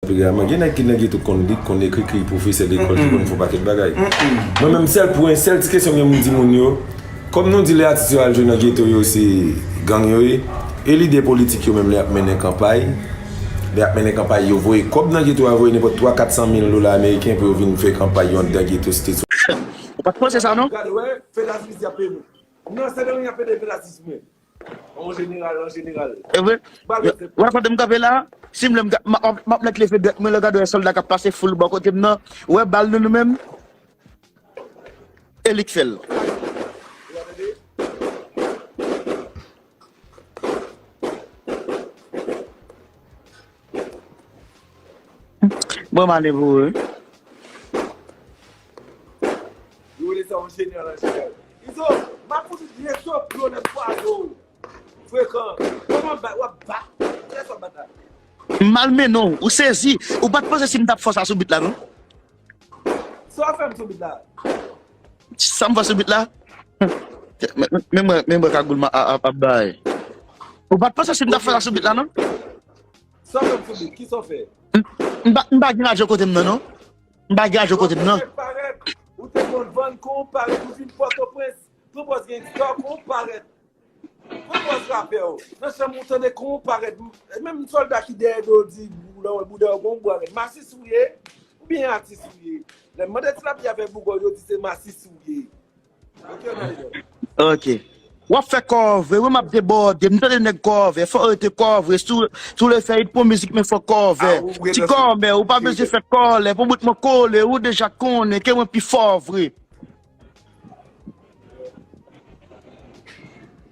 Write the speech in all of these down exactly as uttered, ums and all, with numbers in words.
Reyaman, gen nèg ki nan geto konn li, konn ekri, ki pwofesè lekòl, ki konn fè yon pakèt bagay. Mwen menm, sèl pou yon sèl ti kesyon gen moun di moun yo, kòm nou di lè atis yo al jwe nan geto yo se gang yo ye, e lidè politik yo menm lè y ap mennen kanpay, lè y ap mennen kanpay yo voye kòb nan geto a, voye nenpòt twa, kat san mil dola ameriken pou yo vin fè kanpay yo anndan geto site sou. Ou pa t panse sa non? Gade, wè, fedastis y ap peye moun. Non, se de moun y ap pede fedastis mwen. An jeneral, an jeneral. E vre? Wè kote m kanpe la? Si m vle m ka- m ap m ap nèk leve dwèt mwen lè gade wè sòlda k ap pase foul bò kote m nan. Ou wè bal nou nou menm? E li k fè l. Bon, m ale pou ou. Yo rele sa yon jeneral an jeneral. Izo, m ap fout ou vye zo plo nan pwazo. Frekan. Kòman bat, w ap bat? Kilès w ap bat la? M malmennen w, ou sezi. Ou pa t panse si m t ap fè sa sou bit la, non? Sa w ap fè m sou bit la? Sa m fè sou bit la? Men, men, men mwen, men mwen kagoul m ap, ap, ap bay. Ou pa t panse si m t ap fè sa sou bit la, non? Sa w fè m sou bit? Kisa w fè? M, m pa, m pa gen radyo kote m nan, non. M pa gen radyo kote m nan. Ou te konn vann kon parèt, ou vin Pòtoprens, pran pòz gangsta kon parèt. Pran pòz rapè w. Nan chanm ou tande kon parèt. Menm sòlda ki dèyè do w di, bouda w, bouda w, gon parèt. Masis ou ye, oubyen atis ou ye? Lè m mande tilapli avèk bougòl, yo di se masis ou ye. Ok, w ap fè kòve, wi, m ap debòde, m tande nèg kòve, fò rete kòve, sou, sou le fè it pou mizik, men fò kòve. Ti kòmè, ou pa bezwen fè kòlè, pou bout mwen kole, ou deja konnen, ke mwen pi fò vre.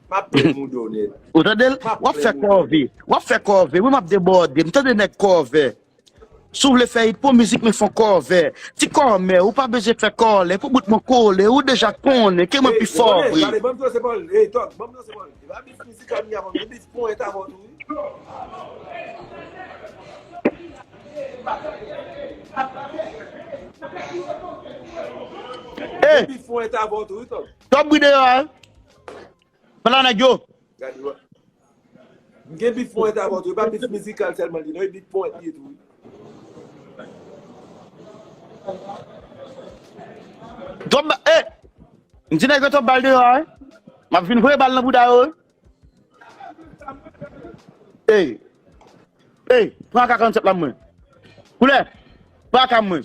M ap plen mouda w nèt. Ou tande l? W ap fè kòve, w ap fè kòve, wi, m ap debòde, m tande nèg kòve. Si w vle fè it pou mizik, men fon kòve. Ti kòmè, ou pa bezwen fè kòlè, pou bout mwen kole, ou deja konnen, ke mwen pi fò vre. Gade, ban m di w se pawòl, ey, Tòg, ban m di w se pawòl. E pa bif mizikal m ye avè w, men bif ponyèt avè w tou, wi. Ey! Bif ponyèt avè w tou, wi, Tòg. Tòg bri deyò a, wi. Pale a nèg yo. Gade, wè. M gen bif ponyèt avè w tou. E pa bif mizikal sèlman li, non. E bif ponyèt li ye tou, wi. Twòp ba-, eh! M di nèg yo twòp bal deyò a, wi. M ap vin voye bal nan bouda yo, wi. Ey! Ey! Pran ak karannsenk la mwen. Koulè! Pran ak mwen.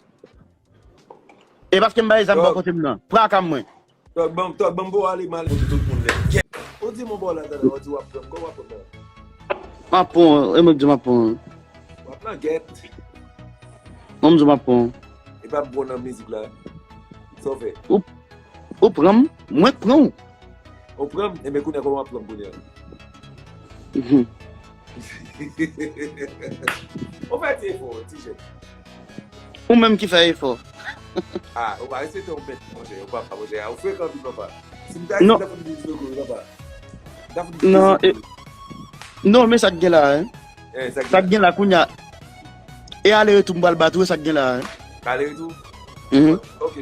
E paske m bay zam bò kote m nan. Pran ak mwen. Tòg, ban m, Tòg, ban m voye ale, m ale kote tout moun nèt. Ou di m yon bò la, talè, ou di w ap pran m, kòman w ap pran m la? M ap pran w, e mwen k di w m ap pran w. W ap nan gèt. Mwen m di w m ap pran w. E pa m pran w nan mizik la. Sa w fè? Ou, ou pran m, mwen k pran w. Ou pran m, enben kounye a kòman w ap pran m kounye a? Mhm. Ou fè ti efò, ti jèn. Ou menm ki fè efò. Ah, ou pa respekte yon mèt, monchè, yon papa, monchè. Ou frekan anpil, papa. Si m ta di, m ta fout li di logo, papa. M ta fout li di logo. Non, e, non, men sa k gen la, hein. Eh, sa k gen la kounye a. E ale retou m pral bat ou, e sa k gen la, hein. Ale retou? Mhm. Ok.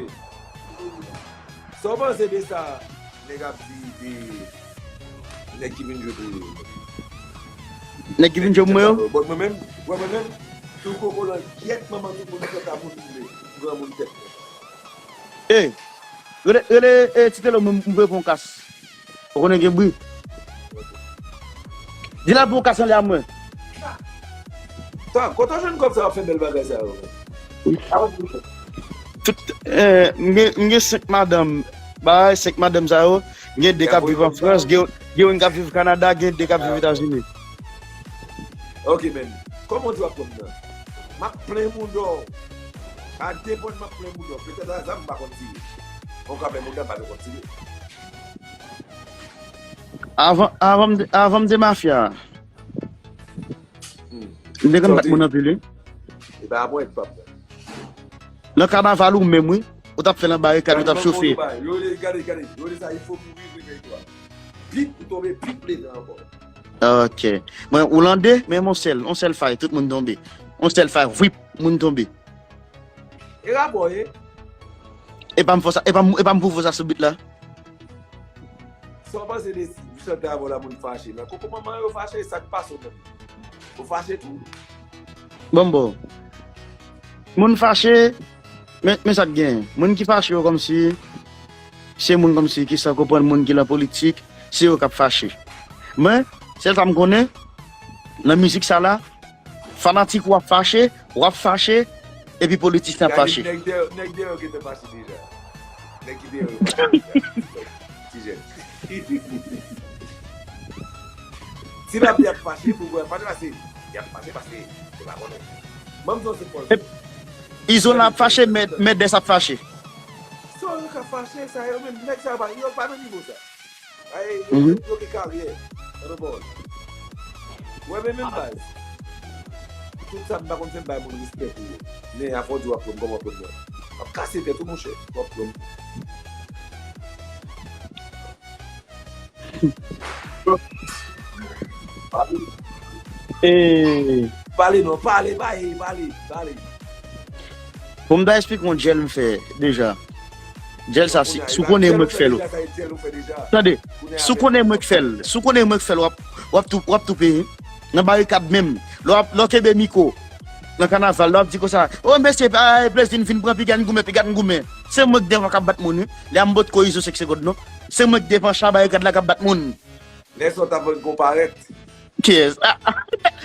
Sa w panse de sa, nèg ap di, de nèg ki vin jwe pou yo? Nèg ki vin jwe pou mwen yo? Bon, mwen menm, wè mwen menm, tou kokolan, gyèt manman tout moun, tout moun vle, granmoun tèt mwen. Ey, rele, rele, eh, Titelo, mwen, mwen pou yon kas. Ou konnen gen bri. Di l al pou yon kas anlè a mwen. Tòg, kote w jwenn kòb sa w ap fè bèl bagay sa yo? Tout, eh, m gen, m gen senk madanm. Bay senk madanm sa yo, gen de k ap viv an Frans, gen, gen youn k ap viv Kanada, gen de k ap viv Etazini. Ok, men. Kòman w di w ap pran m nan? M ap plen mouda w. Pa depann m ap plen mouda w. Petèt a zam m pa konn tire. Yon ka plen mouda m pa t konn tire. Avan, avan m, avan m te mafya. Hmm. M te konn bat moun anpil, wi. E pa apre, pap. Nan kanaval ou menm, wi. Ou t ap fè nan barikad, ou t ap chofe. Yo rele, gade, gade, yo rele sa, il faut mourir de victoire. Bit ou tonbe, bit leve ankò. Ok. Mwen, Oulande, men yon sèl, yon sèl fay, tout moun tonbe. Yon sèl fay, vwip, moun tonbe. E rapò ye? E pa m fò sa, e pa m, e pa m pou fò sa sou bit la. Sa w panse de chante avè w la, moun fache? Men koko manman yo fache, sa k pase w menm? Ou fache tou? Bon, bon. Moun fache, men, men sa k genyen. Moun ki fache yo kòmsi, se moun kòmsi ki san konprann moun ki nan politik, se yo k ap fache. Men, sèl sa m konnen, nan mizik sa la, fanatik ou ap fache, w ap fache, epi politisyen ap fache. Nèg dèyè, nèg dèyè yo gentan fache deja. Nèg ki dèyè yo fache deja. Ti jèn. Si l ap di ap fache, pou wè fache pase, y ap fache pase, se pa konnen. Ban m di w se pòz. Izolan ap fache, men, men Dès ap fache. Sa yo ka fache, sa yo menm, nèg sa yo pa, yo pa nan nivo sa. Ay, yo, yo gen karyè. Nan pawòl. Wè, men menm baz. Tout sa, m pa konn fè m bay moun respè pou yo. Men afò di w ap pran m kòman pran m nan. M ap kase tèt ou, monchè. W ap pran m. Eh. Pale non, pale, pale, pale, pale. Bon, m ta esplike yon djèl m fè deja. Djèl sa, si, si w konnen mwen k fè l. Tande, si w konnen mwen k fè l, si w konnen mwen k fè l, w ap, w ap tou, w ap tou peye. Nan barikad menm. Lè w ap, lè w kenbe mikwo, nan kanaval, lè w ap di konsa, o mesye, pa plezi n vin pran piga n goumen, piga n goumen. Se mwen k devan k ap bat moun, wi. Lè a m potko Izo senk segond, non. Se mwen k devan chan barikad la k ap bat moun. Lè sa w t ap vin konparèt. Kiyès? Ah, ah.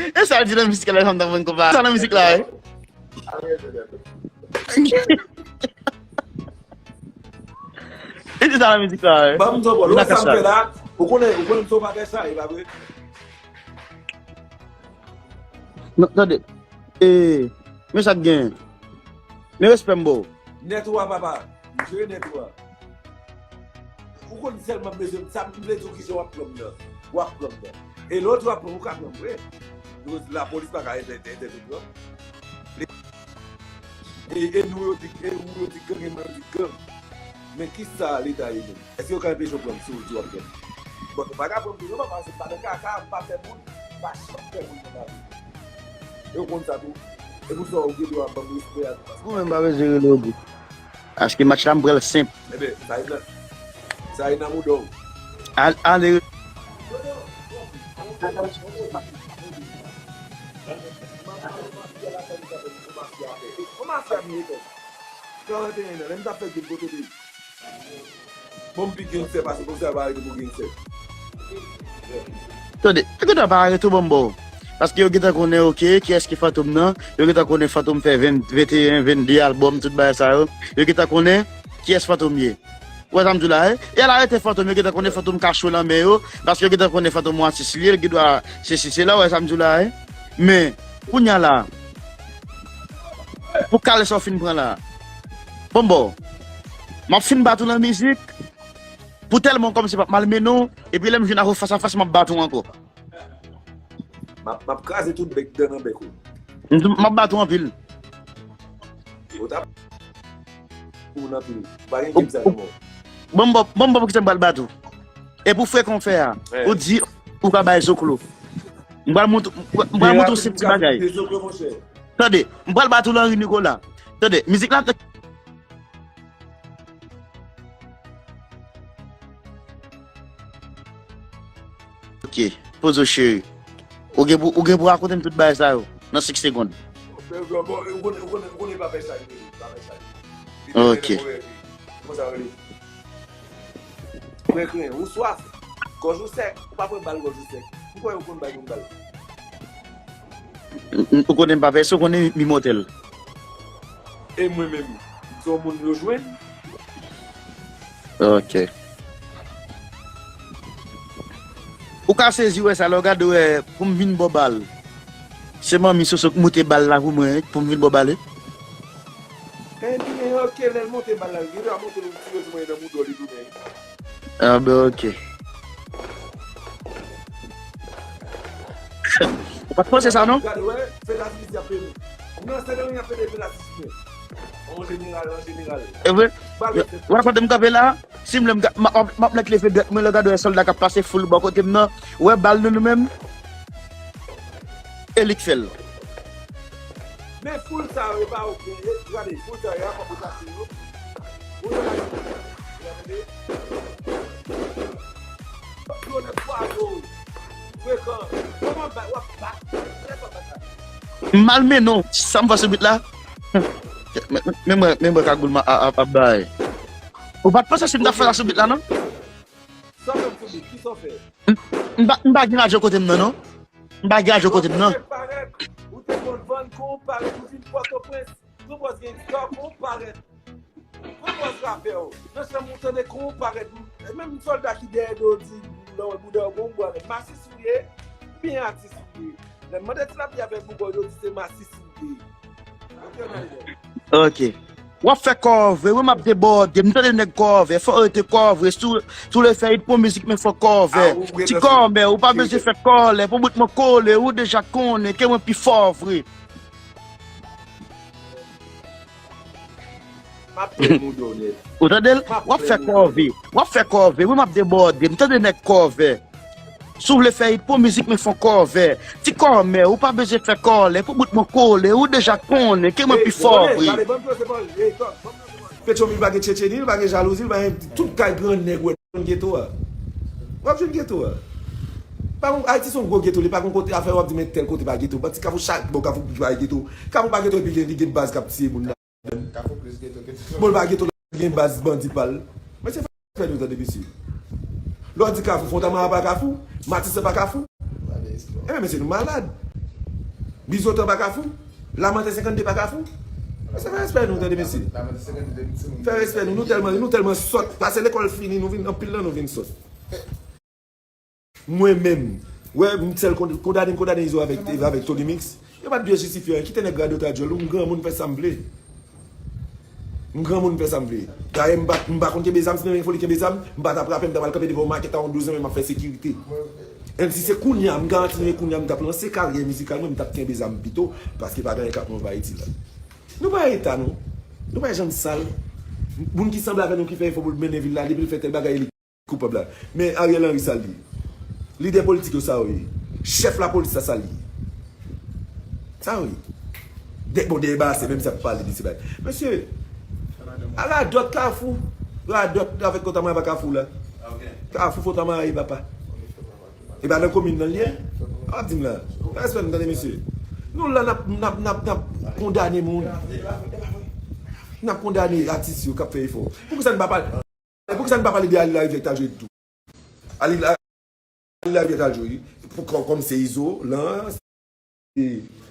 E sa l di nan mizik la, lè sa m t ap vin konparèt. Sa nan mizik la, wi. E di sa nan mizik la, wi. Ban m di w, bon, lè sa m fè la, ou konnen, ou konnen m se yon bagay sa, e pa vre? Non, tande. E, men sa k gen. Men respè m ba w. Nèt ou a, papa. Jere nèt ou a. Ou konn sèlman bezwen sa m vle di w kijan w ap pran m nan. W ap pran m nan. E lè w di w ap pran m, ou ka pran m vre. Lapolis pa ka entè-, entèdi pran m. E, e nou yo di, e ou yo di gang, e mwen yo di gang. Men kisa Leta ye menm? Èske yo ka enpeche w pran m si w di w ap pran m? Bon, nou pa ka pran m tou non, papa, se m pa nan kaka, m pa fè moun, m pa janm fè moun nan lavi. E w konn sa tou. E pou sa, ou gen dwa ban m respè a tou, paske ou menm pa bezwen rele yo bout. Paske match la, m pran l senp. Enben, sa e nan, sa e nan mouda w. Al-, ale. Karant e en an, lè m t ap fè gin kote te. Bon, m pi gangster pase, polisye a pa arete pou gangster. Tande, yo gentan pa arete w, bon, bon. Paske yo gentan konnen, oke, kiyès ki Fantom nan. Yo gentan konnen Fantom fè ven, venteyen, vennde albòm, tout bagay sa yo. Yo gentan konnen kiyès Fantom ye. Ou wè sa m di w la, e? E al arete Fantom, yo gentan konnen Fantom kache w nan men yo. Paske yo gentan konnen Fantom yon atis li ye, l gen dwa sesi sela, ou wè sa m di w la, e? Men, kounye a la, pou kale sa w fin pran la. Bon, bon. M ap fin bat ou nan mizik. Pou tèlman kòmsi m ap malmennen w, epi lè m jwenn avè w fas a fas, m ap bat ou ankò. M ap, m ap kraze tout bèk dan nan bèk ou. M, m ap bat ou anpil. Ou t ap moun anpil. Ou pa gen game sa nan men w. Bon, bon, bon, bon, poukisa m pral bat ou? E pou frekan w fè a, ou di ou ka bay zoklo. M pral mont-, m pral montre w sèt ti bagay. Tande, m pral bat ou Lanri Nicolas. Tande, mizik la. Ok, poze w cheri. Ou gen pou, ou gen pou rakonte m tout bagay sa yo nan senk segonn. Ou konnen, ou konnen, ou konnen pa fè sa, pa fè sa. Ok. Kòman sa rele? Kren kren, ou swaf. Gòj ou sèk, ou pa pran bal gòj ou sèk. M kwè yo konn bay moun bal. Ou konnen m pa fè sa, ou konnen m imòtèl. E mwen menm, m se yon moun yo jwenn. Ok. Ou ka sezi wè sa, lè w gade wè, pou m vin ba w bal. Se manmi Soso k moute bal la pou mwen, pou m vin ba w bal, wi. Ebyen, ok, lè l monte bal la, li dwe monte yon ti yo sou mwen nan mouda li tounen. Ah, ben, ok. Ou pa t panse sa, non? Gade, wè, fè la jistis ap peye. Non, se de rien fè de fè la jistis. An jeneral, an jeneral. E vre? Ou pa konn m kanpe la? Si m lè m ga-, m ap, m ap, m ap lèk leve dwèt mwen, lè gade wè sòlda k ap pase foul bò kote m nan. Ou wè bal nou, nou menm? E li k fè l. Men foul sa yo, e pa yo, e, gade, foul sa yo, e pa pou tache yo. Foul sa yo, gade. Yo nan twa yo. Frekan. Kòman ba-, w ap ba-, lè sa bat la. M malmennen w, sa m fè sou bit la. Men, men, men mwen, men mwen kagoul ma ap, ap bay. Ou pa t panse si m t ap fè sa sou bit la, non? Sa w fè m sou bit, ki sa w fè? M pa, m pa gen radyo kote m nan, non. M pa gen radyo kote m nan. Ou te konn vann kon ou parèt, ou vin Pòtoprens. Pran pòz gangsta, kon ou parèt. Pran pòz rapè w. Nan chanm ou tande kon ou parèt. Menm sòlda ki dèyè do di lè w wè bouda w gon bwa. Masis ou ye, byen atis ou ye. Lè m mande ti lapli avèk bougon yo di se masis ou ye. Ok, nan Ok. W ap fè kòve, wi m ap debòde, m tande nèg kòve, fò rete kòve, sou, sou le fè it pou mizik men fò kòve. Ti kòmè, ou pa bezwen fè kòlè, pou bout mwen kole, ou deja konnen, ke mwen pi fò vre. Ou tande l? W ap fè kòve. W ap fè kòve. Wi, m ap debòde. M tande nèg kòve. Si w vle fè it pou mizik, men fon kòve. Ti kòmè, ou pa bezwen fè kòlè. Pou bout mwen kole, ou deja konnen. Ke mwen pi fò vre. Petyonvil pa gen tchetcheni, li pa gen jalouzi, li pa gen tout kay gran nèg wè nan geto a. W ap jwenn geto a. Pa gon, Ayiti se yon gwo geto, li pa gon kote afè w ap di men tèl kote pa geto. Bon, ti Kafou chak bò Kafou pa geto. Kafou pa geto epi gen, li gen baz k ap tiye moun la. Bon, li pa geto la, li gen baz bandi pa l. Mesye, fè respè nou tande mesye. Lè w di Kafou, Fontamara pa Kafou, Matisan pa Kafou. Enben mesye, nou malad. Bizotan pa Kafou, Lamantè senkannde pa Kafou. Mesye, fè respè nou tande mesye. Fè respè nou, nou tèlman, nou tèlman sòt. Pase lekòl fini, nou vin, anpil nan nou vin sòt. Mwen menm, wè, m sèl kondane m kondane Izo avèk, avèk Tony Mix. Yo pa t bezwen jistifye anyen. Kite nèg radyo ta djòl ou, m granmoun fè sa m vle. M granmoun fè sa m vle. Dayè, m pa, m pa konn kenbe zam, si m te gen foli kenbe zam, m pa t ap rape, m ta pral kanpe devan yon makèt a yon douz an, men m ap fè sekirite. Menm si se kounye a, m garanti nou e kounye a, m t ap lanse karyè mizikal mwen, m t ap kenbe zam pito, paske pa gen anyen k ap move Ayiti la. Nou pa eta, non. Nou pa janm sal. Moun ki sanble avè nou ki fè efò pou l mennen vil la, depi l fè tèl bagay, li koupab la. Men Ariel Henry sa l ye? Lidè politik yo sa yo ye? Chèf lapolis la sa l ye? Sa yo ye? Dèk bon dèyè ba se menm sa pou pale de se bagay. Mesye, a radòt Kafou, radòt avèk Fontamara pa Kafou la. Kafou Fontamara ye papa. E pa nan komin nan l ye? W ap di m la. Respè nou tande mesye. Nou la n ap, n ap, n ap, n ap kondane moun. N ap kondane atis yo k ap fè efò. Poukisa n pa pale? E poukisa n pa pale de Ali Larivière ki t al jwe tou? Ali, Ali Larivière t al jwe, wi. Pou, kòm, kòm se Izo, lan, se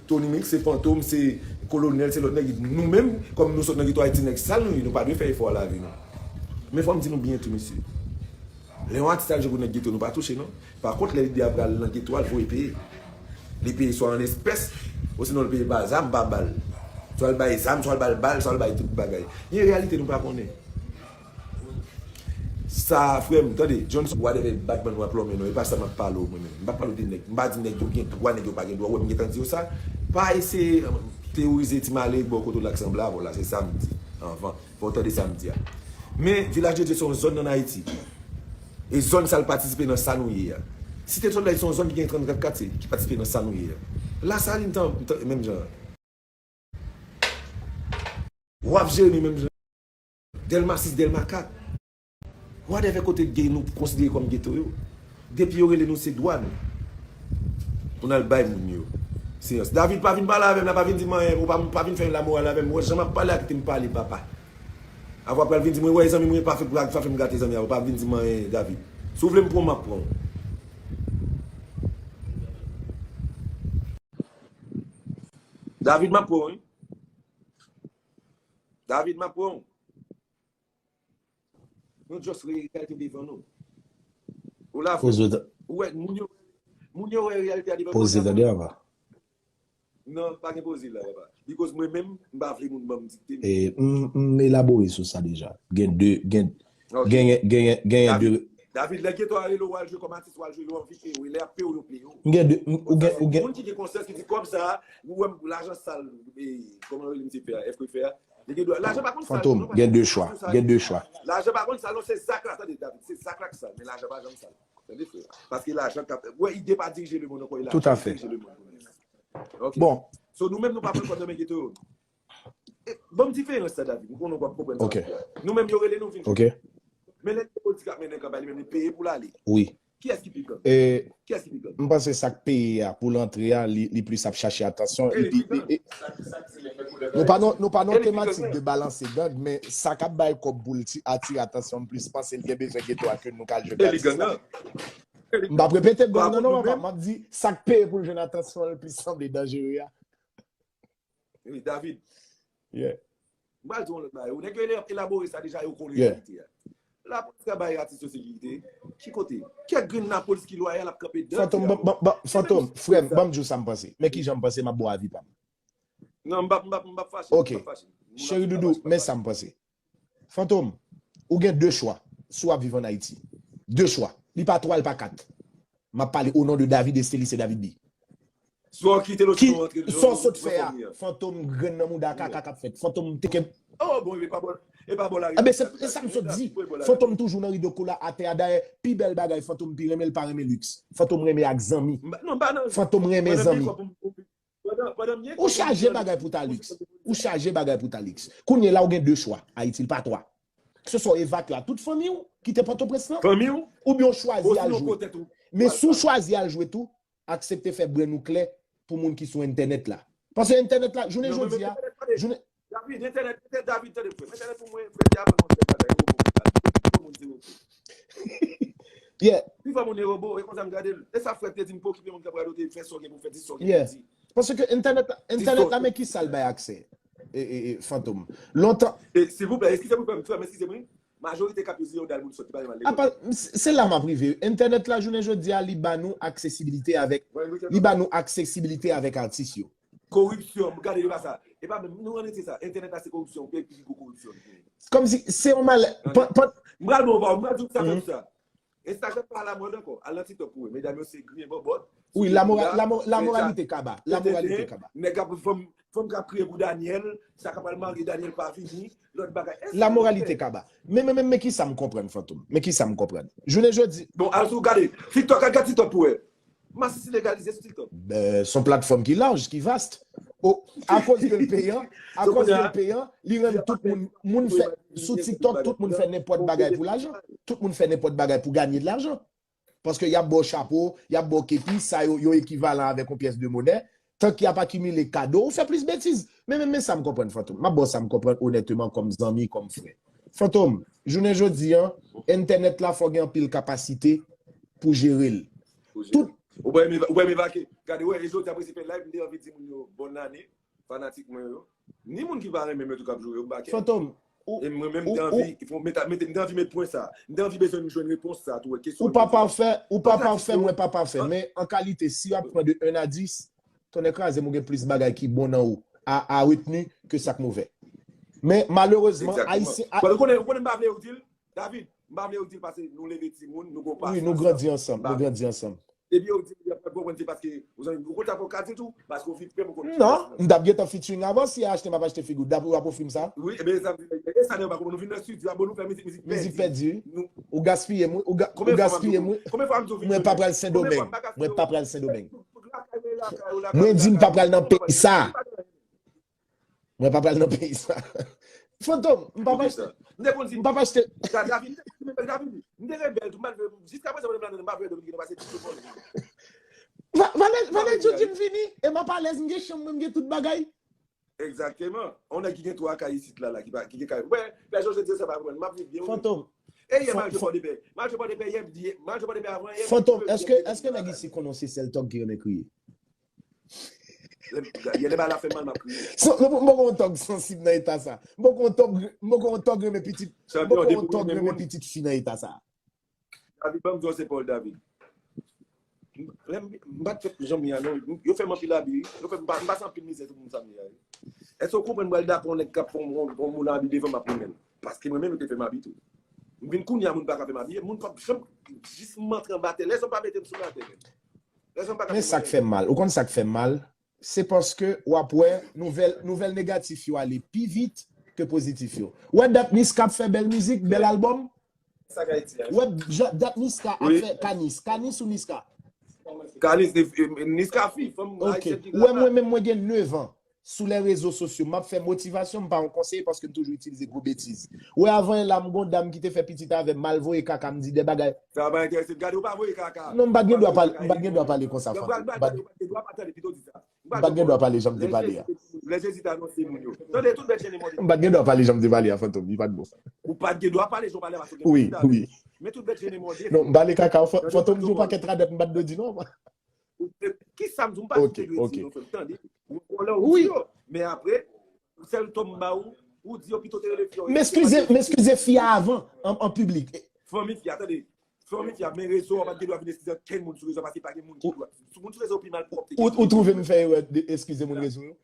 Tony Mix, se Fantom, se Kolonèl, se lòt nèg. Nou menm, kòm nou sot nan geto Ayiti, nèg sal nou ye, nou pa dwe fè efò a lavi nou. Men fò m di nou byen tou, mesye. Lè yon atis al jwe pou nèg geto, nou pa touche, non. Pa kont, lè lidè a pral nan geto a, l voye peye. Li peye swa an espès, osinon l peye pa zam, pa bal. Swa l bay zam, swa l bay bal, swa l bay tout bagay. Gen reyalite nou pa konnen. Sa, frè m, tande, Johnson, whatever, Batman w ap lonmen non, e pa sa m ap pale w mwen menm. M pa pale w de nèg, m pa di nèg yo gen dwa, nèg yo pa gen dwa, ou wè m gentan di w sa. Pa eseye, um, teyorize ti malere bò kote w la k sanble avè w la, se sa m di anvan. Fò w tande sa m di a. Men, Vilaj de Dye se yon zòn nan Ayiti. E zòn sa l patisipe nan sa nou ye a. Site Solèy se yon zòn ki gen trannkat katye ki patisipe nan sa nou ye a. Lasalin, tan, tan, menm jan. W ap jere nou menm jan. Dèlma sis, Dèlma kat. Whatever kote gen nou konsidere kòm geto yo. Depi yo rele nou se dwa nou. Pou n al bay moun yo. Seyans. David, pa vin pale avè m la, pa vin di m anyen, ou pa, pa vin fè lamoral avè m. Ou wè jan m ap pale a, kite m pale, papa. Avan w pral vin di mwen, wè zanmi mwen, pa fè, pa fè m gate zanmi a, ou pa vin di m anyen, David. Si w vle m pran w, m ap pran w. David, m ap pran w, wi. David, m ap pran w. Nou just wè reyalite devan nou. Ou la, frè. Ou wè, moun yo, moun yo wè reyalite a devan yo. Poze tande, papa. Non, pa gen poze la, papa. Because mwen menm, m pa vle moun ban m dikte m. E, m, m elabore sou sa deja. Gen de, gen, genyen, genyen, genyen de. David, lè geto a rele w al jwe kòm atis, w al jwe, yo anvi peye w. Lè y ap peye w, yo peye w. M gen de, m, ou gen, ou gen. Moun ki gen konsyans ki di kòb sa, ou wè m lajan sal, e, kòman rele misye fè a, F K fè a? Li gen dwa. Lajan pa konn sal. Fantom, gen de chwa, gen de chwa. Lajan pa konn sal, non, se zak la, tande, David, se zak la k sal, men lajan pa janm sal. Tande, frè. Paske lajan k ap, wè, ide pa dirije lemonn ankò, e lajan ki dirije lemonn kounye a. Ok. Bon. So, nou menm, nou pa pran kòb nan men geto yo. E, ban m diferans sa, David. M konnen w ap konprann sa. Ok. Nou menm, yo rele nou vin jwe. Ok. Men lè politik ap mennen kanpay, li menm, li peye pou l ale. Wi. Kiyès ki pi gang? E, kiyès ki pi gang? M panse sa k peye a pou l antre a, li, li plis ap chache atansyon. Epi, e, e, nou pa nan, nou pa nan tematik de balanse gang, men sa k ap bay kòb pou l ti, atire atansyon, m plis panse l gen bezwen geto a ke nou ka al jwe gratis la. M p ap repete gang nan non, papa. M ap di sa k peye pou l jwenn atansyon an, l plis sanble danjere a. Wi, David. Yeah. M pral di yon lòt bagay. Ou nèg yo elabore sa deja, yo konnen reyalite a. Lapolis ka bay atis yo sekirite. Ki kote? Kèk grenn lapolis ki lwayal ap kanpe dan Fantom, ban, ban, ban, Fantom, frè m, ban m di w sa m panse. Men kijan m panse, m ap ba w avi pa m. Non, m p ap, m p ap, m p ap fache, m p ap fache. Cheri Doudou, men sa m panse. Fantom, ou gen de chwa si w ap viv ann Ayiti. De chwa. Li pa twa, li pa kat. M ap pale o non de David Estelice David B. Swa w kite lòt ou antre. Sa w sot fè a, Fantom, grenn nan mouda kaka k ap fèt. Fantom te ke. Oh, bon, e pa bò, e pa bò lari. Enben, se, se sa m sot di. Fantom toujou nan rido kola atè a. Dayè, pi bèl bagay Fantom pi renmen, l pa renmen liks. Fantom renmen ak zanmi. Fantom renmen zanmi. Ou chaje bagay pou ta liks. Ou chaje bagay pou ta liks. Kounye la, ou gen de chwa. Ayiti, l pa twa. Ke se swa w evakye a tout fanmi w ki te Pòtoprens lan, fanmi w, oubyen w chwazi al jwe. Men si w chwazi al jwe tou, aksepte fè brenn ou klè pou moun ki sou entènèt la. Paske entènèt la, jounen jodi a, jounen David, entènèt, entènèt, David, tande frè m. Entènèt pou mwen, frè, se apre yon sèl bagay, yon bon bagay. Tout moun se yon. Yeah. Pi fò moun e wobo, e konsa m gade l. E sa frè te di m pa okipe moun k ap radote, fè sa w gen pou fè, di sa w gen pou di. Paske entènèt la, entènèt la, men ki sa l bay aksè? E, e, e, Fantom. Lontan. E, silvouplè, eskize mwen, frè m, frè m, eskize mwen. Majorite k ap yo se yon dal moun sòt ki pa gen mal lekòl. Apa, se, se la m ap rive. Entènèt la, jounen jodi a, li ba nou aksesibilite avèk, li ba nou aksesibilite avèk atis yo. Koripsyon, gade, e pa sa. E pa menm, nou ann rete sa. Entènèt la, se koripsyon, peyi ki pi gwo koripsyon. Kòmsi, se yon malè. M pral bon, m pral di w sa, fè sa. Instagram pa alamòd ankò. Al nan TikTok pou wè. Medam yo se griyen bòbòt. Wi, lamoralite kaba. Lamoralite kaba. Nèg ap fanm, fanm k ap kriye pou Daniel, sa k ap al marye Daniel pa vini, lòt bagay. Lamoralite kaba. Men, men, men, men ki sa m konprann, Fantom? Men ki sa m konprann? Jounen jodi. Bon, al sou gade. TikTok, al gade TikTok pou wè. Masisi legalize sou TikTok. Ben, se yon platfòm ki laj, ki vast. O, akoz ke l peyan, akoz ke l peyan, li rann tout moun, moun fè, sou TikTok, tout moun fè nenpòt bagay pou lajan. Tout moun fè nenpòt bagay pou ganye de lajan. Paske y ap ba w chapo, y ap ba w kepi, sa yo, yo ekivalan avèk yon pyès de monè. Tan ke y ap akimile kado, ou fè plis betiz. Men, men, men sa m konprann, Fantom. M ap ba w sa m konprann, onèteman, kòm zanmi, kòm frè. Fantom, jounen jodi a, entènèt la, fò gen anpil kapasite pou jere l. Tout. Ou pa renmen, ou pa renmen vake. Gade, wè, e jodi a, mwen se fè live, m te anvi di moun yo bòn ane, fanatik mwen yo. Ni moun ki pa renmen m yo tou k ap joure yo, m pa kè. Fantom, ou, e mwen menm, m te anvi, fò mete, mete, m te anvi met pwen sa. M te anvi bezwen jwenn repons sa tou, wè, kesyon ou pa pafè, ou pa pafè, mwen pa pafè. Men an kalite, si y ap pran de un a dis, tonnè kraze m, ou gen plis bagay ki bon nan ou a, a retni ke sa k movè. Men malerezman, Ayisyen. Ou konnen, ou konnen m pa vle yo di l, David, m pa vle yo di l paske nou leve timoun, nou gon pasyans. Wi, nou grandi ansanm, nou grandi ansanm. Epi yo di, y ap konprann se paske, ou zanmi, ou konn sa fò w ka di tou, paske w fin frè m, ou konn. Non, m t ap gentan featuring avan, si y a achte, m ap achte figi w, dapre w ap ofri m sa. Wi, e ben, sa m di, e sa nèg yo pa konprann, nou vin nan estidyo a, bon, nou fè mizik, mizik pèdi. Mizik pèdi. Ou gaspiye m, wi, ou ga-, ou gaspiye m, wi. Mwen pa pral Sendomeng. Mwen pa pral Sendomeng. Mwen di m pa pral nan peyi sa. Mwen pa pral nan peyi sa. Fantom, m p ap achte. M te konn di, m p ap achte. David, m te konn di, David, m te rebèl tou, malgre, jiskaprezan, mwen menm, m pa vle Dominikèn, pase tout moun. Va-, valè, valè Djodji m vini, e m ap alèz, m gen chanm mwen, m gen tout bagay. Egzakteman. On nèg ki gen twa kay isit la, la, ki pa, ki gen kay. Wè, Pè Jòj te di sa, pa konprann, m ap viv byen, wi. Fantom. E yè, m al jwe Pòdepè. M al jwe Pòdepè yè, m di, m al jwe Pòdepè avan yè. Fantom, èske, èske nèg isi konnen se sèl tòg ki renmen kriye? Lè, lè bagay la fè mal, m ap kriye. M poko yon tòg sansib nan eta sa. M poko yon tòg, m poko yon tòg renmen pitit, m poko yon tòg renmen pitit fi nan eta sa. David, ban m di w se Paul David. Lè m, m pa t fèt jan m ye a, non. Yo fè m anpil abi, wi. Yo fè m pa, m pase anpil mizè sou moun sa m ye a, wi. Èske w konprann m pral dakò yon nèg k ap fè yon, yon, yon moun abi devan m ap renmen l? Paske mwen menm, yo te fè m abi tou. M vin kounye a, moun pa ka fè m abi. Moun p ap janm, jis m antre anba tè. Lèzòm pa mete m sou latè, menm. Lèzòm pa ka fè m anyen. Men sa k fè m mal. Ou konn sa k fè m mal? Se paske w ap wè nouvèl, nouvèl negatif yo ale pi vit ke pozitif yo. Ou wè dat Niska ap fè bèl mizik, bèl albòm? Ou wè dat Niska ap fè, Kanis, Kanis ou Niska? Kanis, Niska fi, fanm ayisyèn ki la. Ou wè mwen menm mwen gen nèf an. sou lè rezo sosyo, m ap fè motivasyon, m pa yon konseye paske m toujou itilize gwo betiz. Ou wè avan yè la, m gon dam ki te fè pitit avè m, m al voye kaka, m di de bagay. Sa pa enterese m. Gade, ou pa voye kaka. Non, m pa t gen dwa pale, m pa t gen dwa pale konsa, Fantom. M pa t gen dwa pale jan m te pale a. Lè Jezi te anonse moun yo. Tande, tout bèt jennen mòde. M pa t gen dwa pale jan m te pale a, Fantom, li pa t bon. Ou pa t gen dwa pale jan w pale a, paske wi, wi. Men tout bèt jennen mòde. Non, m pale kaka, Fantom di w pakèt radòt m pa t dwe di non. Ki sa m di, m pa di w te dwe di non, Fantom, tande. Ou konnen ou di yo. Men apre, sèl ton m ba ou, ou di yo pito te rele fi yo. M eskize, m eskize fi a avan, an, an piblik. Fanmi fi a, tande. Fanmi fi a, men rezo a pa t gen dwa vin eskize ankenn moun sou rezo a, paske pa gen moun ki dwa. Sou moun sou rezo pi mal pwòpte. Ou twouve m fè erè de eskize moun rezo yo?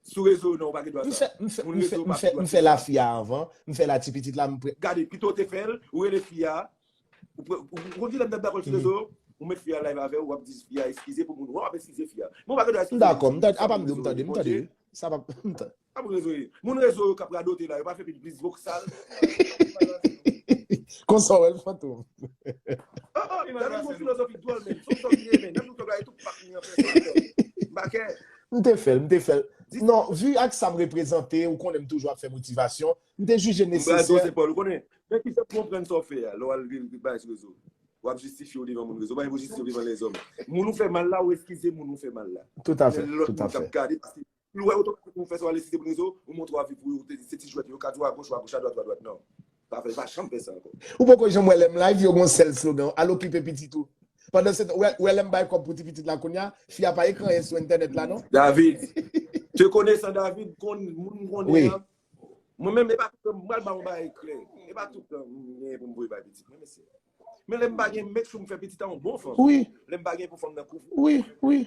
Sou rezo, non, ou pa gen dwa sa. M fè, m fè, m fè, m fè, m fè lafi a avan, m fè la ti pitit la, m pre. Gade, pito te fè l, ou rele fi a, ou pre, ou, ou konn kilè m t ap dakò sou rezo, ou met fi a live avè w, w ap di fi a eskize pou moun, w ap eskize fi a. Men ou pa gen dwa eskize. M dakò, m tande, apa m di w, m tande, m tande. Sa pa, m tande. Ap rezo ye. Moun rezo yo k ap radote la, yo pa fè pil plis voksal. Konsa w wè l, Fantom. Oh, oh, gade yon filozofi dwòl, men. Son son vye, men. Nan tout bagay, tout pak ni an fè sa. M pa kè. M te fè l, m te fè l. Non, vi ak sa m reprezante, ou konnen m toujou ap fè motivasyon, m te jije nesesè. Ou konnen. Men ki jan pou konprann sa w fè a, lè w al bay sou rezo. W ap jistifye w devan moun rezo. W pa gen pou jistifye w devan lèzòm. Moun ou fè mal la, ou eskize moun ou fè mal la. Tout à fait, tout à fait. Lòt moun k ap gade, paske Ou wè otomatikman ou fè sa, w al eskize pou rezo, ou montre w ap viv pou ou, se ti jwèt yo ka di w agoch, ou agoch, adwat, ou adwat. Non. Pa fè, pa janm fè sa ankò. Ou poko janm wè lè m live, yo gon sèl slogan, al okipe pitit ou. Pandan se tan, ou wè, ou wè lè m bay kòb pou ti pitit la kounye a, fi a pa ekri anyen sou entènèt la, non? David, te konesan David, konn, moun m konnen an. Mwen menm, e pa tout tan, m pral ba w yon bagay klè. E pa tout tan m genyen pou m voye bay pitit mwen, mesye. Men lè m pa gen, make sure m fè pitit a yon bon fanm. Wi. Lè m pa gen pou fanm nan kouvri. Wi, wi,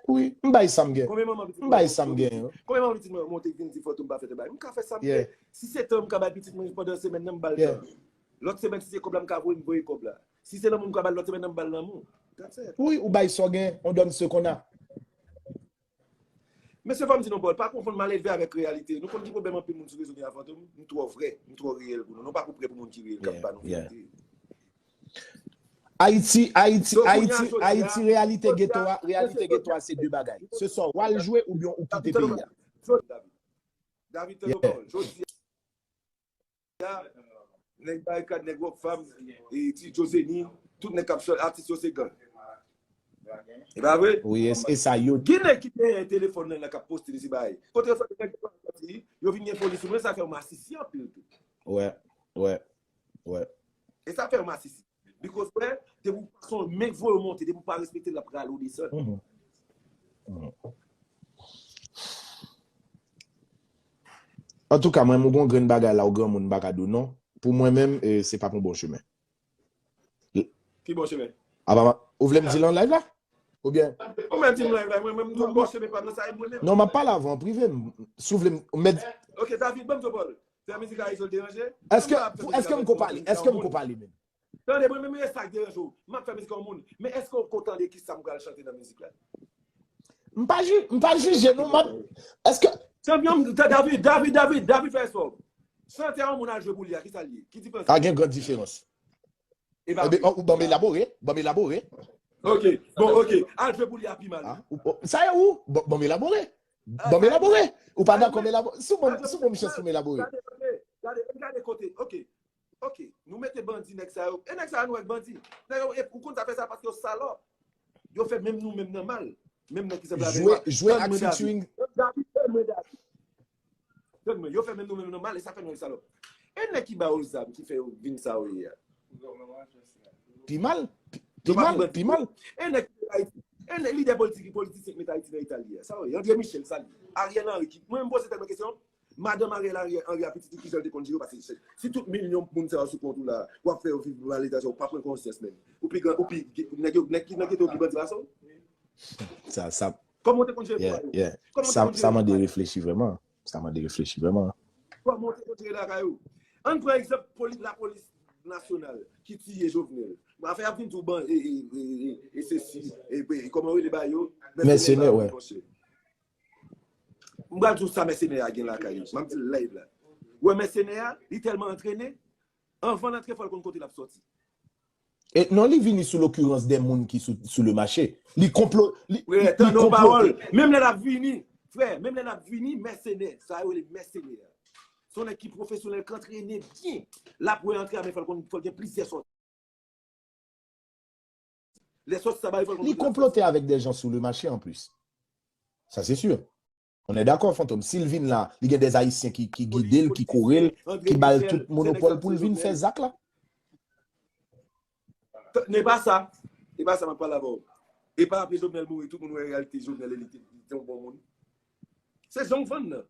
wi. M bay sa m gen. M bay sa m gen. Konbyen manman pitit mwen monte vin di Fantom pa fè tèl bagay? M ka fè sa m vle. Si se tan m ka bay pitit mwen pandan semèn nan, m ba l tan. Lòt semèn, si se kòb la m ka voye, m voye kòb la. Si se lanmou m ka ba l lòt semèn nan, m ba l lanmou. That's it. Wi, ou bay sa w gen, on donne ce qu'on a. Mesye, fò m di nou, Paul, pa konfonn malelve avèk reyalite. Nou konn ki pwoblèm anpil moun sou rezo gen a Fantom? M twò vrè, m twò reyèl pou nou. Nou pa kou prè pou moun ki reyèl k ap ba nou verite. Ayiti, Ayiti, Ayiti, Ayiti, reyalite geto a, reyalite geto a se de bagay. Se swa w al jwe oubyen ou kite peyi a. David, tande w, Paul. Jodi a, nèg Barikad, nèg Rockfam, e ti Jozeni, tout nèg k ap chante, atis yo se gang. E pa vre? Wi, e sa yo. Gen nèg ki genyen telefòn nan k ap poste de ti bagay. Kote yo sòti, nèg yo sòti, yo vin gen foli sou mwen, sa fè yo masisi anpil tou. Wè, wè, wè. E sa fè yo masisi. Because wè, depi w pa son men voye w monte, depi w pa respekte l, l ap rale w desann. Antouka, mwen, m gon grenn bagay la, ou granmoun, m pa ka di w non. Pou mwen menm, e, se pa pou bon chemen. Ki bon chemen? Apa, ou vle m di l an live la? Oubyen? Ou menm di m live la, mwen menm, m di w bon chemen pa nan sa, e mwen menm. Non, m ap pale avè w an prive, m, si w vle m, mèt. Ok, David, ban m di w, Paul. Fè mizik a Izol deranje? Èske, èske m ko pale? Èske m ko pale menm? Tande, mwen menm, e sa k deranje w. M ap fè mizik a yon moun. Men èske w ko tande ki sa m pral chante nan mizik la? M pa ji-, m pa jije, non, m ap, èske. David, David, David, David, fè espò. Chante a yon moun al jwe pou li a, ki sa l ye? Ki diferans? Pa gen gran diferans. Ebyen, ou ban m elabore, ban m elabore. Ok, bon, ok. Al jwe pou li a pi mal. Sa e ou? Ban m elabore. Ban m elabore. Ou pa dakò m elabore? Si w ban m, si w ban m chans pou m elabore. Gade, gade, gade kote, ok. Ok, nou mete bandi nèg sa yo. E nèg sa yo nou wè k bandi. Nèg yo, e ou konn sa fè sa paske yo salòp. Yo fè menm nou menm nan mal. Menm nan ki sanble avè yo. Jwe, jwe ak featuring. David, tande mwen, David. Tande mwen, yo fè menm nou menm nan mal e sa fè nou salòp. E nèg ki ba yo zam ki fè yo vin sa yo ye a. Pi mal, pi, pi mal, pi mal. E nèg ki Ayiti, e nèg lidè politik, politisyen ki met Ayiti nan eta li a. Sa yo ye, André Michel, sa li ye. Ariel Henry, ki, mwen, m poze tèlman kesyon. Madanm Ariel Henry a pitit li, kijan l te konn jere yo? Paske si tout milyon moun sa yo sou kont ou la, w ap fè yo viv nan eta sa, ou pa pran konsyans menm. Ou pi gran, ou pi, nèg yo, nèg ki nan geto yo pi bandi pase w? Sa, sa. Kòman w te konn jere pou yo? Sa, sa mande reflechi vrèman. Sa mande reflechi vrèman. Kòman w te konn jere lakay ou? Ann pran egzanp poli-, lapolis nasyonal ki tiye Jovenel. Afè y ap vin di w ban, e, e, e, e, e sesi, e, e, kòman yo rele ba yo? Mèsenè, wè. M pral di w sa mèsenè a gen lakay li. M ap di l live la. Ou wè mèsenè a, li tèlman antrene, anvan l antre fò l konn kote l ap sòti. E non, li vini sou lokirans de moun ki sou, sou le mache. Li konplo-, li, li, li konplote. Menm lè l ap vini, Frè, menm lè n ap vini, mèsenè, sa yo rele mèsenè. Se yon nèg ki pwofesyonèl, ki antrene byen. L ap wè antre a, men fò l konn, fò l gen plizyè sòti. Lè sòti sa ba yo, fò l konn. Li konplote avèk des gens sur le marché en plus. Ça c'est sûr. On est d'accord, Fantom. Si l vin la, li gen des Ayisyen ki, ki gide l, ki kore l, ki ba l tout monopòl pou l vin fè zak la. Ne pa sa. E pa sa m ap pale avè w. E pa apre Jovenel mouri, tout moun wè reyalite Jovenel e li te, li te yon bon moun. Se jan w vann nan.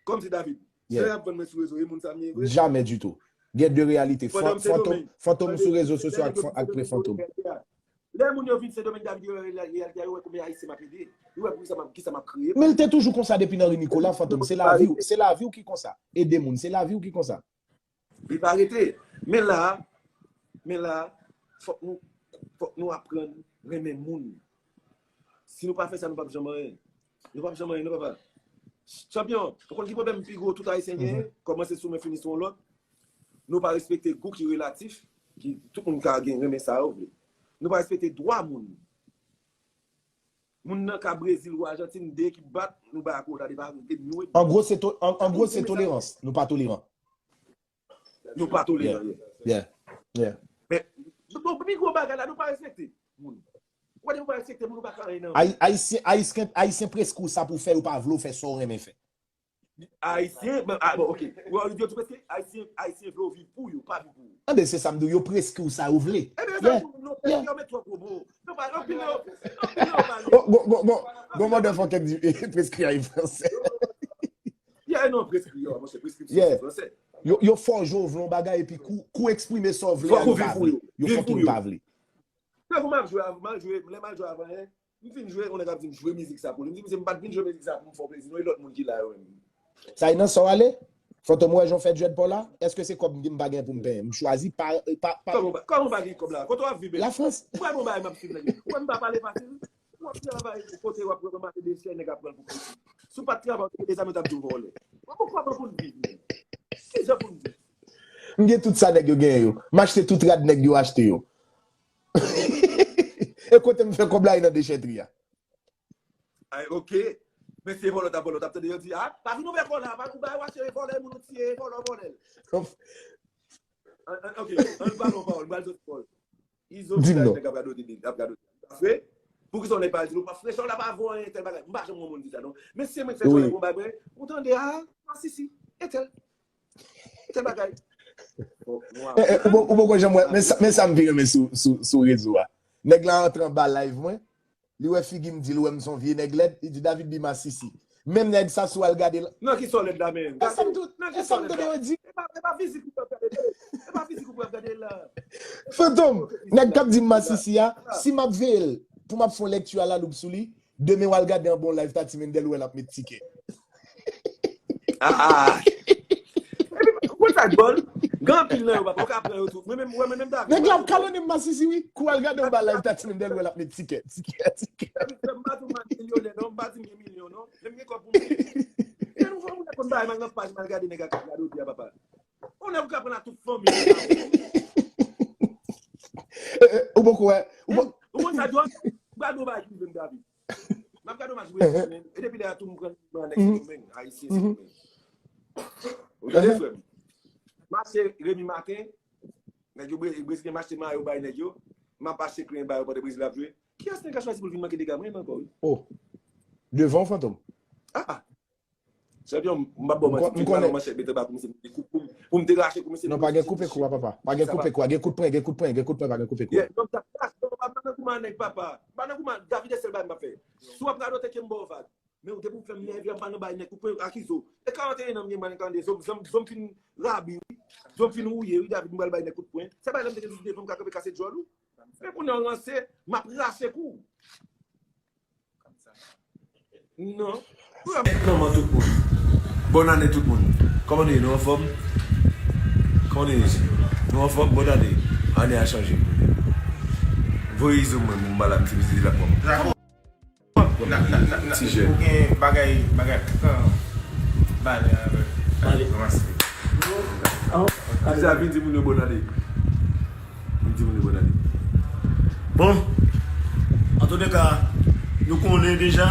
Kòmsi David, se y ap vann mwen sou rezo, e moun sa m ye vre. Jamè ditou. Gen de reyalite. Fantom, Fantom sou rezo sosyo ak, ak pre Fantom. Lè moun yo vin Sendomeng, David, yo wè reyalite a, yo wè konbyen Ayisyen m ap ede. Yo wè pou kisa m ap, kisa m ap kreye. Men l te toujou konsa depi nan ri Nikola, Fantom. Se lavi w, se lavi w ki konsa. Ede moun, se lavi w ki konsa. Li pa rete. Men la, men la, fòk nou, fòk nou aprann renmen moun. Si nou pa fè sa, nou p ap janm anyen. Nou p ap janm anyen, non, papa. Chanpyon, ou konn ki pwoblèm pi gwo tout Ayisyen genyen? Kòmanse sou mwen, fini sou yon lòt. Nou pa respekte gou ki relatif, ki tout moun ka gen, renmen sa yo vle. Nou pa respekte dwa moun. Moun nan ka Brezil ou Ajantin, de ekip bat, nou bay ak wota de pa, de nou. An gwo, se to-, an, an gwo, se tolerans. Nou pa toleran. Nou pa toleran, yeah. Yeah. Yeah. Men, bon, pi gwo bagay la, nou pa respekte moun. Ou wè, nou pa respekte moun, nou pa ka anyen nan. Ay-, Ayisyen, Ayisyen, Ayisyen preskri w sa pou fè, yo pa vle w fè sa w renmen fè. Ayisyen, men, ah, bon, ok. Ou wè, yo di w preskri, Ayisyen, Ayisyen vle w viv pou yo, pa viv pou yo. Anben, se sa m di w, yo preskri w sa yo vle. Ebyen, sa pou nou fè, yo met twòp gwo mo. Nou pa, anpil nan yo, anpil nan yo pale. Gon, gon, gon, gon, gon motherfucker di, preskri a e fransè. Yeah, non, preskri, yo, monchè, preskripsyon se fransè. Yo, yo fòje w vle yon bagay, epi kou, kou eksprime sa w vle a, yo pa vle. Yo fucking pa vle. Lè m ap jwe, m al jwe, lè m al jwe avan, hein, m fin jwe, yon nèg ap di m jwe mizik sa pou li. M di, misye, m pa t vin jwe mizik sa pou m fè w plezi, non, e lòt moun ki la yo menm. Sa e nan sa w ale? Fantom, ou wè jan w fè djwèd pa w la? Èske se kòb m pa gen pou m penyen? M chwazi pa, pa, pa. Kòman w pa, kòman w pa gen kòb la? Kote w ap viv? Lafrans. Ou wè bon bagay m ap swiv nèg yo. Ou wè m pa pale fasil. W ap travay kote w ap ranmase dechè, nèg ap pran l pou kredi. Si w pa t travay, ou te deza mwen t ap di w vòlè. Mwen poko pran pou n viv menm. Kijan pou n viv? M gen tout sa nèg yo genyen yo. M achte tout rad nèg yo achte yo. E kote m fè kòb la e nan dechètri a. Ay, ok. Men se vòlè w t ap vòlè, w t ap tande yo di, ah, pa vin ouvè kò la, pa ou bay wache vòlè, moun ou tiye, vòlè, vòlè. An, an, ok, an nou pale yon pawòl, m pral soti pawòl. Izo di la nèg ap gade w, ap gade w. Vre? Poukisa w nèg pa di nou pa fresh, w la pa vo anyen, tèl bagay. M pa janm wè moun di sa, non. Men se mwen ki fè jwè bon bagay, ou tande, ah, masisi, entèl. Entèl bagay. Bon, bon, eh, eh, ou bon, ou bon, janm wè, men sa, men sa m pi renmen sou, sou, sou rezo a. Nèg la antre anba live mwen, li wè figi m di l, wè m se yon vye nèg lèd, li di, David di masisi. Menm nèg sa si w al gade l. Nan ki sa w lèd la menm? E sa m tou, e sa m tande yo di. E pa, e pa fizik ou p ap gade la. E pa fizik ou p ap gade la. Fantom, nèg k ap di m masisi a, si m ap veye l, pou m ap fè yon lèkti alaloub sou li, demen w al gade anba yon live Tati Mendel, ou wè l ap met tikè. Ah, ah. Epi, ou konn sa k dwòl? Gen anpil nan yo, papa, ou ka pran yo tou. Mwen menm, mwen menm David. Nèg la ap kalonnen m masisi, wi. Kou w al gade anba live Tati Mendel, ou wè l ap met tikè, tikè, tikè. Epi, frè m, m pa di w m milyonè, non, m pa di m gen milyon, non. Men m gen kòb pou m gen. Men nou fè moun konn bagay, m al nan paj, m al gade nèg ak gade odi a, papa. On nèg ou ka pran la tout fanmi. Eh, eh, ou poko wè, ou poko. Ou konn sa dwòl? Gade yon bagay ki rive m, David. M ap gade yon match Brezil, men. E depi lè a tou m pran nan nèg Sendomeng, Ayisyen Sendomeng. Ou tande, frè m? M achte Remi Martin, nèg yo, Brezilyen, m achte mayo bay nèg yo. M ap achte klen ba yo pandan Brezil ap jwe. Kiyès nèg ka chwazi pou l vin manke dega mwen menm ankò, wi? Oh. Devan w, Fantom. Ah, ah. Chanpyon, m p ap ba w manti, m te pral yon manchèt mete ba kou misye, mete kou pou m, pou m te rache kou misye. Non, pa gen koupe kou a, papa. Pa gen koupe kou a. Gen kout pwen, gen kout pwen, gen kout pwen, pa gen koupe kou a. Yeah, non, m t ap rache, non, pa nan kouman nèg, papa. Pa nan kouman, David, e sèl bagay m ap fè. Si w ap radote ke m ba w vag. Men ou te pou fè m nève, m pa nan bay nèg kout pwen, akize w. E karanteyen an m gen, m pa nan karanteyen, zon, zon, zon m fin rabi, wi. Zon m fin wouye, wi, David, m pral bay nèg kout pwen. Se bagay la m te gen devan m ka kanpe kase djòl ou. Men kounye a w ranse, m ap rache kou w. Non. Manman tout moun. Bòn ane tout moun. Kòman nou ye? Nou anfòm? Kòman nou ye? Nou anfòm? Bòn ane. Ane a chanje. Voye izo mwen, moun ba la, m ti vizite la pòm. Ti jèn. Ou gen bagay, bagay, pran balè avèk, avèk Master. Ti sa vin di moun yo bòn ane. Vin di moun yo bòn ane. Bon, antouleka, nou konnen deja,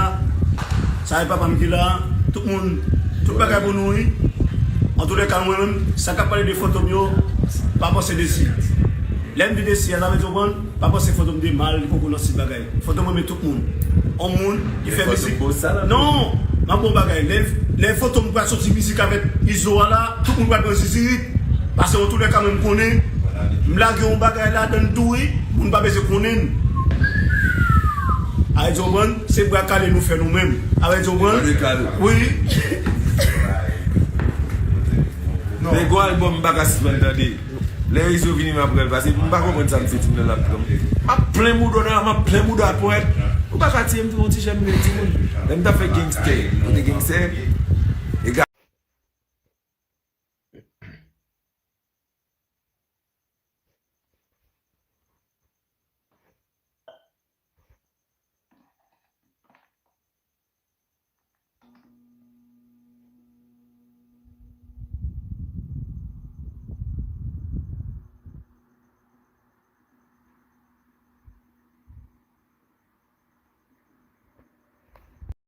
Sa e papa m ki la. Tout moun, tout bagay pou nou, wi. Antoulèka, mwen menm, sa k ap pale de fantom yo, pa panse de si. Lè m di de si a, sa vle di, w konprann, pa panse fantom de mal, li poko nan si bagay. Fantom renmen tout moun. On moun ki fè mizik. Non, m ap bon bagay. Lè, lè fantom pral soti mizik avèk Izo a la, tout moun pral pran zizirit. Paske antoulèka, mwen m konnen, m lage yon bagay ladann tou, wi, moun pa bezwen konnen. Sa vle di, w konprann, se bra kale nou fè nou menm. Sa vle di, w konprann? Wi. Men gwo albòm m pa ka sispann tande. Lè Izo vini m ap pran l, paske m pa konprann sa misye di m nan l ap pran m. M ap plen mouda nan, m ap plen mouda pwèt. Ou pa ka tiye m tou yon ti jèm red timoun. Lè m t ap fè gangstè, kote gangstè,